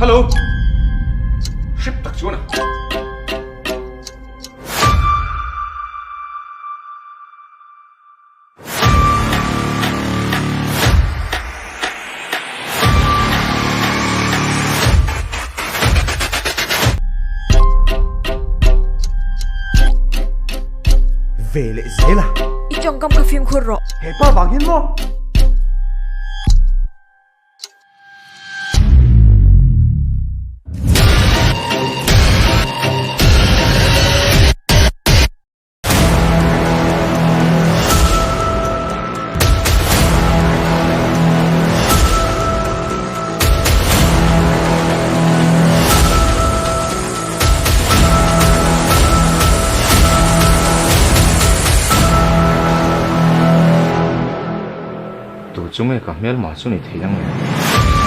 Hello! Hrep tak chuan a. Ve leh zel a. I tawngkam kha fimkhur rawh. He pa vang hian maw? Tu chu nge ka hmelma chu ni thei ang le?